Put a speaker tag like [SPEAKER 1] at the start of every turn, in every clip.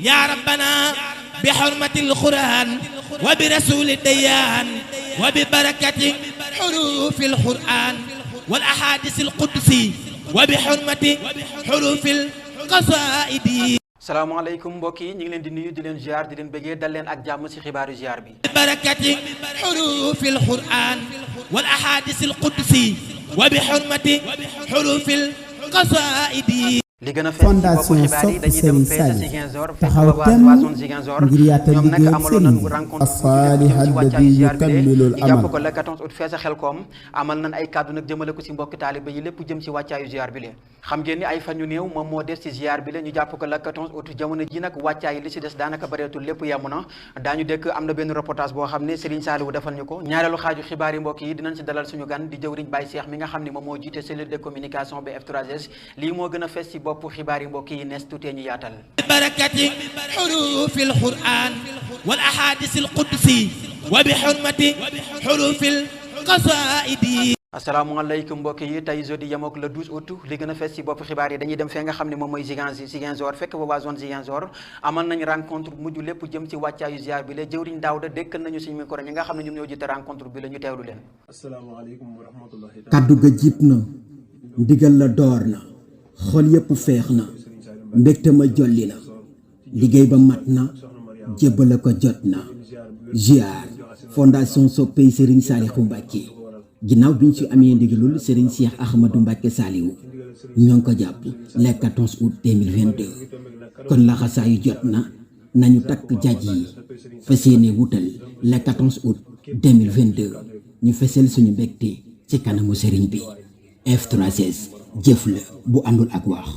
[SPEAKER 1] يا ربنا بحرمة القرآن وبرسول الديان وببركة حروف القرآن والأحاديث القدسي وبحرمة حروف القصائد.
[SPEAKER 2] salaamaaleykum mbokk yi ñu ngi leen di nuyu di leen ziar di leen bëggee dal leen ak jàmm ci xibaaru ziar bi.
[SPEAKER 1] ببركة حروف القرآن والأحاديث القدسي وبحرمة حروف القصائد.
[SPEAKER 2] li gën a fees ci bopp xibaar yi dañuy dem fee ca Ziguinchor fekk ba waa zone Ziguinchor ñoom nag amaloon nañu rencontre ci wàccaayu ziar bi ñu jàpp ko le 14 août fee sa Xelkom amal nañ ay kàddu nag jëmale ko ci mbokki taaliba yi lépp jëm ci wàccaayu ziar bi le xam ngeen ni ay fan yu néew moom moo des ci ziar bi le ñu jàpp ko le 14 août jamono ji nag wàccaay li ci des daanaka bareetul lépp yemm na daañu dëkk am na benn reportage boo xam ne Serigne Saliou defal ñu ko ñaareelu xaaju xibaar yi mbokk yi dinañ ci dalal suñu gan di jëwriñ Baye Cheikh mi nga xam ne moom moo jiite cellule de communication bi F3S lii moo gën a fees ci bopp xibaar yi mbokk yi nees tuutee ñu yaatal
[SPEAKER 1] ببركة حروف القرآن والأحاديث القدسي وبحرمة حروف القصائد.
[SPEAKER 2] asalaamaaleykum mbokk yi tey jeudi yemook le 12 août li gën a fees ci bopp xibaar yi dañuy dem fee nga xam ne moom mooy Ziguinchor fekk ba waa zone Ziguinchor amal nañ rencontre mujj lépp jëm ci wàccaayu ziar bi la jëwriñ Daouda dékkal nañu suñu micro ñi nga xam ne ñoom ñoo jiite rencontre bi la ñu teewlu leen.
[SPEAKER 3] asalaamaaleykum wa rahmatullahi.
[SPEAKER 4] kaddu ga jib na ndigal la door na xol yëpp feex na mbégte ma jolli na liggéey ba mat na jébbale ko jot na ziar fondation soppey Serigne Saliou Mbacké ginnaaw bi ñu ci amee ndigalul Serigne Cheikh Ahmadou Mbacké Saliou ñoo ngi ko jàpp le 14 août 2022 kon laxasaayu jot na nañu takk jaaj yi fas yéene wutal le 14 août 2022 ñu fesal suñu mbégte ci kanamu Serigne bi F3S jëf la bu àndul ak wax.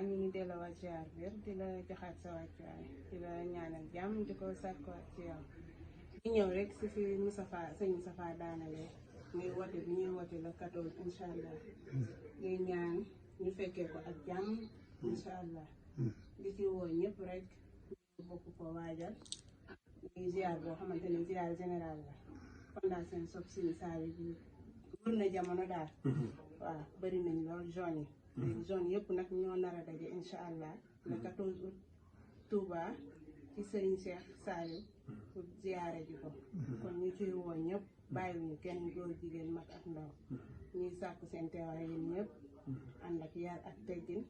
[SPEAKER 5] ñu ngi delloowaat ziar biir di la joxaat sa wàccuwaay di la ñaanal jàmm di ko sàkkuwaat ci yow di ñëw rek si fi sëñ Moustapha daanale muy wote bi ñuy wote la 14 incha allah ngay ñaan ñu fekkee ko ak jàmm incha allah di ci woo ñëpp rek ñu bokk ko waajal muy ziar boo xamante ne ziar général la fondation Sopp Serigne Saliou bi wër na jamono daal waaw bëri nañ lool zone yi léegi zone yëpp nag ñoo nar a daje incha allah le 14 août Touba ci Serigne Cheikh Saliou pour ziyaare ji ko kon ñu ciy woo ñëpp bàyyiwuñu kenn góor jigéen mag ak ndaw ñuy sàkku seen teewaay yéen ñëpp ànd ak yar ak teggin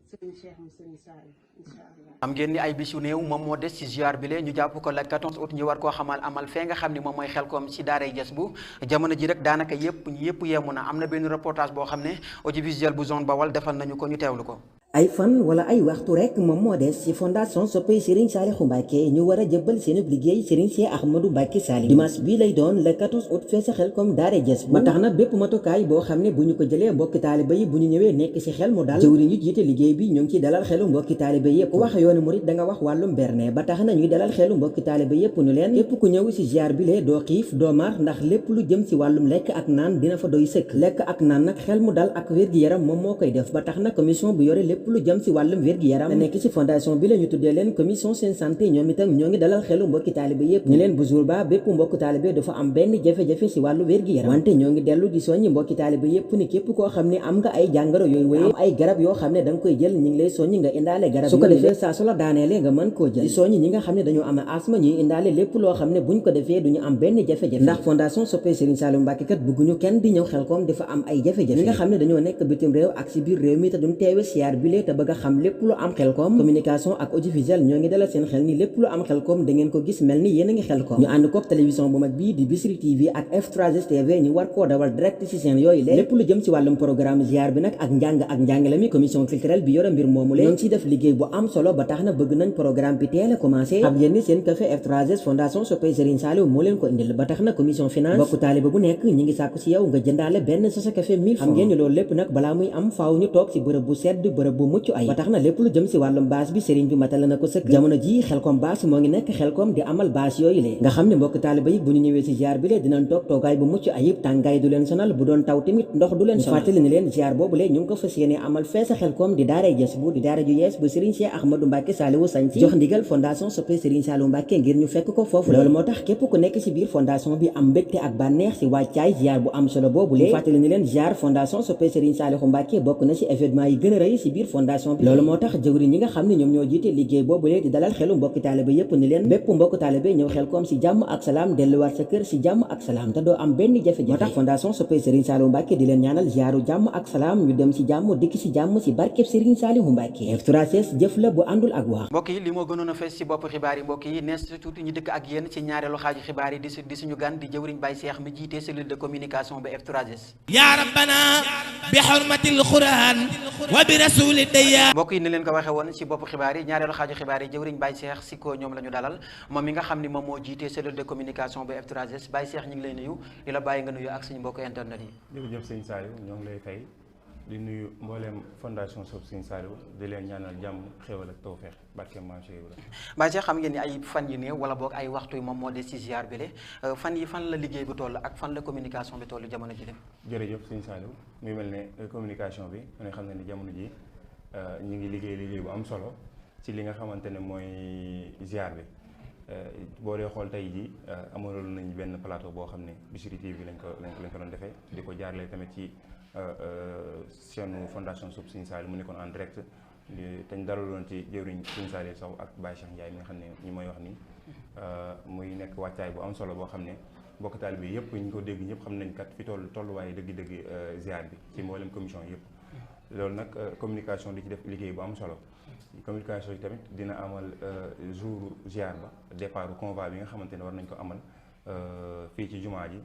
[SPEAKER 5] Serigne Cheikh mu Serigne Saliou incha allah.
[SPEAKER 2] xam ngeen ni ay bis yu néew moom moo des ci ziar bi le ñu jàpp ko le 14 août ñu war koo amal fee nga xam ni moom mooy Xelkom ci daaray Jas bu jamono ji rek daanaka yëpp yemu na am na benn reportage boo xam ne audiovisuel bu zone Bawal defal nañu ko ñu teewlu ko.
[SPEAKER 6] ay fan wala ay waxtu rek moom moo des ci fondation soppey Serigne Saliou Mbacké ñu war a jëbbal seenub liggéey Serigne Cheikh Ahmadou Mbacké Saliou dimanche bii lay doon le 14 août fee sa Xelkom daare Jas ba tax na bépp matukaay boo xam ne bu ñu ko jëlee mbokki taaliba yi bu ñu ñëwee nekk ci xel mu dal jëwriñ ñu jiite liggéey bi ñu ngi ci dalal xelu mbokki taaliba yépp ku wax yoonu murit da nga wax wàllum berne ba tax na ñuy dalal xelu mbokki taaliba yépp ñu leen képp ku ñëw ci ziar bi lee doo xiif doo mar ndax lépp lu jëm ci wàllum lekk ak naan dina fa doy sëkk lekk ak naan nag xel mu dal ak wér-gi-yaram moom moo koy def ba tax na commission bu yore lépp lu jëm ci wàllum wér-gi-yaram nekk ci fondation bi la ñu tuddee leen commission seen santé ñoom itam ñoo ngi dalal xelu mbokki taalibe yépp ñu leen bu jour ba bépp mbokki taalibe dafa am benn jafe-jafe ci wàllu wér-gi-yaram wante ñoo ngi dellu di soññi mbokki taalibe yépp ni képp koo xam ne am nga ay jàngoro yooyu wéy am ay garab yoo xam ne da nga koy jël ñi ngi lay soññi nga indaale garab su ko defee saa su la daaneele nga mën koo jël di soññi ñi nga xam ne dañoo am asma ñuy indaale lépp loo xam ne buñ ko defee duñu am benn jafe-jafe ndax fondation soppey Serigne Saliou Mbacké kat bëgguñu kenn di ñëw Xelkom dafa am ay jafe-jafe ñi nga xam ne dañoo nekk bitim réew ak ci biir réew mi te duñ teewe siyaar bi lee te bëgg a xam lépp lu am Xelkom communication ak audiovisuel ñoo ngi dalal seen xel ni lépp lu am Xelkom da ngeen ko gis mel ni yéen a ngi Xelkom ñu ànd kook télévision bu mag bii di Bichri TV ak F3S TV ñu war koo dawal direct ci seen yooyu lépp lu jëm ci wàllum programme ziar bi nag ak njàng ak njàngale mi commission culturelle bi yore mbir moomu leen ñoo ngi ciy def liggéey bu am solo ba tax na bëgg nañ programme bi teel a commencé xam ngeen ni seen café F3S fondation soppey Serigne Saliou moo leen ko indil ba tax na commission finance bokku taaliba bu nekk ñi ngi sàkku ci yow nga jëndaale benn sachet café 1000 francs xam ngeen ni loolu lépp nag balaa muy am faaw ñu toog ci bërëb bu sedd bërëb bu mucc ay ba tax na lépp lu jëm si wàllum bâche bi sëriñ bi matale na ko sëkk jamono ji Xelcom bâche moo ngi nekk Xelcom di amal bâche yooyu le nga xam ne mbokk taaliba yi bu ñu ñëwee si ziar bi le dinañ toog toogaay bu mucc ayib tàngaay du leen sonal bu doon taw tamit ndox du leen sonal fàttali ni leen ziar boobu le ñu ngi ko fas yéene amal feesa Xelcom di daaray Jes bu di daara ju yees bu sëriñ Cheikh Ahmadou Mbacké Saliou sañ ci jox ndigal fondation soppe sëriñ Saliou Mbacké ngir ñu fekk ko foofu loolu moo tax képp ku nekk si biir fondation bi am mbégte ak bànneex si wàccaay ziar bu am solo boobu le fàttali ni leen ziar fondation soppe sëriñ Saliou Mbacké bokk na si événement yi gën a rëy si biir fondation bi loolu moo tax jëwriñ ñi nga xam ne ñoom ñoo jiite liggéey boobu le di dalal xelu mbokki taalibe yépp ni leen bépp mbokk taalibe ñëw Xelcom si jàmm ak salaam delluwaat sa kër si jàmm ak salaam te doo am benn jafe-jafe moo tax fondation soppe sëriñ Saliou Mbacké di leen ñaanal ziaru jàmm ak salaam ñu dem si jàmm dikk si jàmm si barkeb sëriñ Saliou Mbacké F3S jëf la bu àndul ak wax
[SPEAKER 2] mbokk yi li moo gënoon a fees ci bopp xibaar yi mbokk yi nees tuuti ñu dëkk ak yéen ci ñaareelu xaaju xibaar yi di suñu gan di jëwriñ Baye Cheikh mi jiite cellule de communication ba F3S
[SPEAKER 1] ya rabbana bi hurmatil quran wa bi rasuli dayya
[SPEAKER 2] mbokk yi ni leen ko waxee woon ci bopp xibaar yi ñaareelu xaaju xibaar yi jëwriñ Baye Cheikh Siko ñoom la ñu dalal moom mi nga xam ni moom moo jiite cellule de communication ba F3S Baye Cheikh ñu ngi lay nuyu di la bàyyi nga nuyu ak suñu mbokk internet yi
[SPEAKER 7] jërëjëf sëñ Saliou ñoo ngi lay fay di nuyu mbooleem fondation Sopp Sëñ Saliou di leen ñaanal jàmm xéwal ak tawfeex barke Maam Cheikh Ibrahima.
[SPEAKER 2] Baye Cheikh xam ngeen ni ay fan yu néew wala boog ay waxtu yi moom moo des ci ziar bi le fan yi fan la liggéey bi toll ak fan la communication bi toll jamono ji dem
[SPEAKER 7] jërëjëf sëñ Saliou muy mel ne communication bi nga xam ne ni jamono ji ñu ngi liggéey bu am solo ci li nga xamante ne mooy ziar bi boo dee xool tey jii amaloon nañ benn plateau boo xam ne Bichri TV lañ ko doon defee di ko jaarale tamit ci chaîne fondation Sopp Sëñ Saliou mu nekkoon en direct te ñu dalaloon ci jëwriñ Sëñ Saliou Sow ak Baye Cheikh Ndiaye mi nga xam ne ñi mooy wax ni muy nekk wàccaay bu am solo boo xam ne mbokk taalibe bi yëpp ñu ko dégg ñëpp xam nañ kat fi tolluwaaye dëgg-dëgg ziar bi ci mboolem commission yëpp loolu nag communication di ci def liggéey bu am solo communication yi tamit dina amal jour ziar ba départ convoi bi nga xamante ne war nañ ko amal fii ci jumaa ji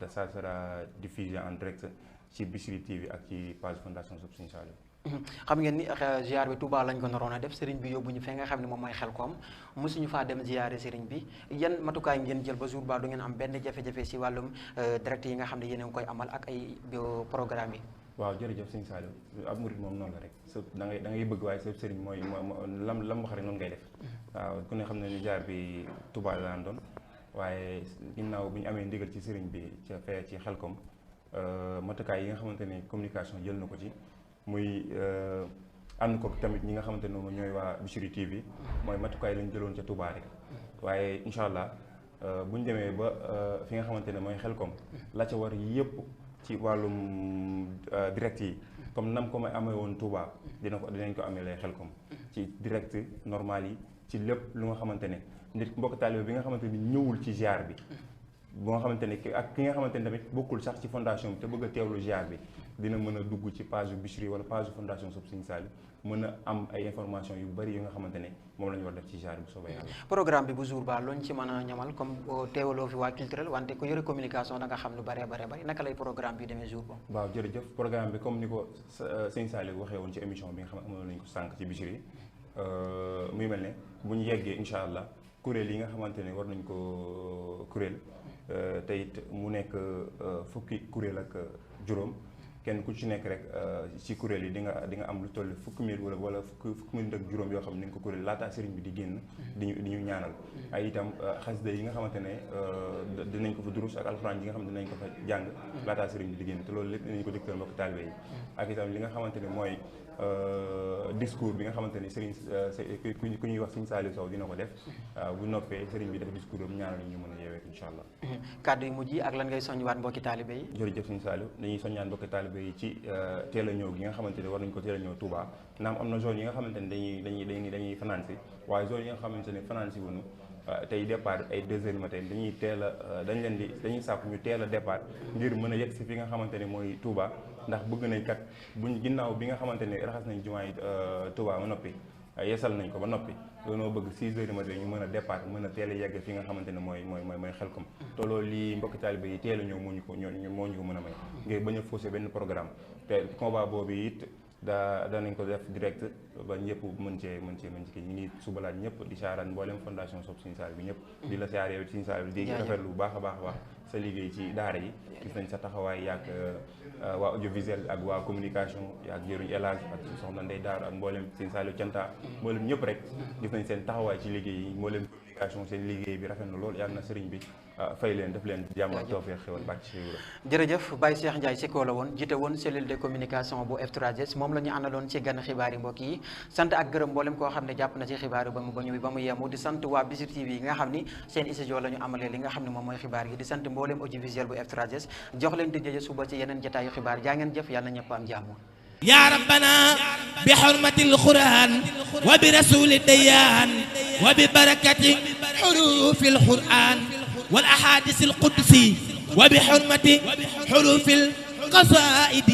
[SPEAKER 7] ça sera diffusé en direct ci Bichri TV ak ci page fondation Sopp Sëñ Saliou.
[SPEAKER 2] xam ngeen ni ziar bi Touba lañ ko naroon a def sëriñ bi yóbbu ñu fee nga xam ne moom mooy Xelcom mosuñu faa dem ziare sëriñ bi yan matukaay ngeen jël ba jour ba du ngeen am benn jafe-jafe si wàllum direct yi nga xam ne yéen a ngi koy amal ak ay programme yi.
[SPEAKER 7] waaw jërëjëf sëñ Saliou ab murid moom noonu la rek da ngay bëgg waaye sa sëriñ mooy lam wax rek noonu ngay def waaw ku ne xam ne ni ziar bi Touba la doon waaye ginnaaw bu ñu amee ndigal ci sëriñ bi ca fee ci Xelcom matukaay yi nga xamante ne communication jël na ko ci muy ànd ko tamit ñi nga xamante ne ñooy waa Bichri TV mooy matukaay lañ jëloon ca Touba rek waaye incha allah bu ñu demee ba fi nga xamante ne mooy Xelcom la ca war yëpp ci wàllum direct yi comme nam ko may amee woon Touba dinañ ko amee lay Xelcom ci direct normal yi ci lépp lu nga xamante ne nit mbokk taalibe bi nga xamante ni ñëwul ci ziar bi bu nga xamante ne ak ki nga xamante ne tamit bokkul sax ci fondation bi te bëgg a teewlu ziar bi dina mën a dugg ci page Bichri wala page fondation Sopp Sëñ Saliou mën a am ay information yu bari yu nga xamante ne moom la ñu war def ci ziar bi bu soobee yàlla.
[SPEAKER 2] programme bi bu jour ba looñ ci mën a ñamal comme teewaloo fi waa culturel wante ku yore communication da nga xam lu bari bari naka lay programme bi demee jour ba.
[SPEAKER 7] waaw jërëjëf programme bi comme ni ko Sëñ Saliou waxee woon ci émission bi nga xam ne amoon nañu ko sànq ci Bichri muy mel ne bu ñu yeggee incha allah kuréel yi nga xamante ne war nañ ko kuréel te it mu nekk fukki kuréel ak juróom kenn ku ci nekk rek ci kuréel yi di nga am lu toll fukki minute wala fukki minute ak juróom yoo xam ne ni nga ko kuréel laataa sëriñ bi di génn di ñu ñaanal ay itam xasida yi nga xamante ne dinañ ko fa durus ak alxuraan yi nga xam ne dinañ ko fa jàng laataa sëriñ bi di génn te loolu lépp dinañ ko dégtal mbokk taalibe yi ak itam li nga xamante ne mooy discours bi nga xamante ni sëriñ ku ñuy wax Sëñ Saliou Sow dina ko def bu noppee sëriñ bi def discours am ñaanal ñu mën a yeewee incha allah.
[SPEAKER 2] kàddu yu mujj yi ak lan ngay soññiwaat mbokki taalibe yi.
[SPEAKER 7] jërëjëf Sëñ Saliou dañuy soññaan mbokki taalibe yi ci teel a ñëw gi nga xamante ne war nañ ko teel a ñëw Touba naam am na zone yi nga xamante ne dañuy fanaan si waaye zone yi nga xamante ne fanaan si wuñu tey départ ay 2 heures du matin dañuy sàpp ñu teel a départ ngir mën a yegg si fi nga xamante ne mooy Touba ndax bëgg nañ kat buñ ginnaaw bi nga xamante ne raxas nañ jumaa yi Touba ba noppi yeesal nañ ko ba noppi doonoo bëgg 6 heures du matin ñu mën a départ mën a teel a yegg fi nga xamante ne mooy Xelcom te loolu lii mbokki taalibe yi teel a ñëw moo ñu ko mën a may ngir bañ a faussé benn programme te combat boobu it danañ ko def direct ba ñëpp mën cee kii ñu ngi subalaat ñëpp di siyaaraan mboolem fondation Sopp Serigne Saliou bi ñëpp di la siyaare yow Serigne Saliou di rafetlu bu baax a baax sa liggéey ci daara yi gis nañ sa taxawaay yaak waa audiovisuel ak waa communication yaak jëruñ élage ak soxna Ndey Daaru ak mboolem Serigne Saliou Canta mboolem ñëpp rek gis nañ seen taxawaay ci liggéey yi mboolem communication seen liggéey bi rafet na lool yàlla na sëriñ bi fay leen def leen jàmm ak tawfeex xewal bàcc si
[SPEAKER 8] jërëjëf Baye Cheikh Ndiaye Sikko la woon jiite woon cellule de communication bu F3S moom la ñu àndaloon ci gan xibaar yi mbokk yi sant ak gërëm mboolem koo xam ne jàpp na ci xibaar yi ba mu yemu di sant waa Bichri TV yi nga xam ni seen studio la ñu amalee li nga xam ne moom mooy xibaar yi di sant mboolem audiovisuel bu F3S jox leen di jëje suba ci yeneen jotaayu xibaar jaa ngeen jëf yàlla na ñëpp am jàmm
[SPEAKER 1] يا ربنا بحرمة القرآن وبرسول الديان وببركة حروف القرآن والأحاديث القدسي وبحرمة حروف القصائد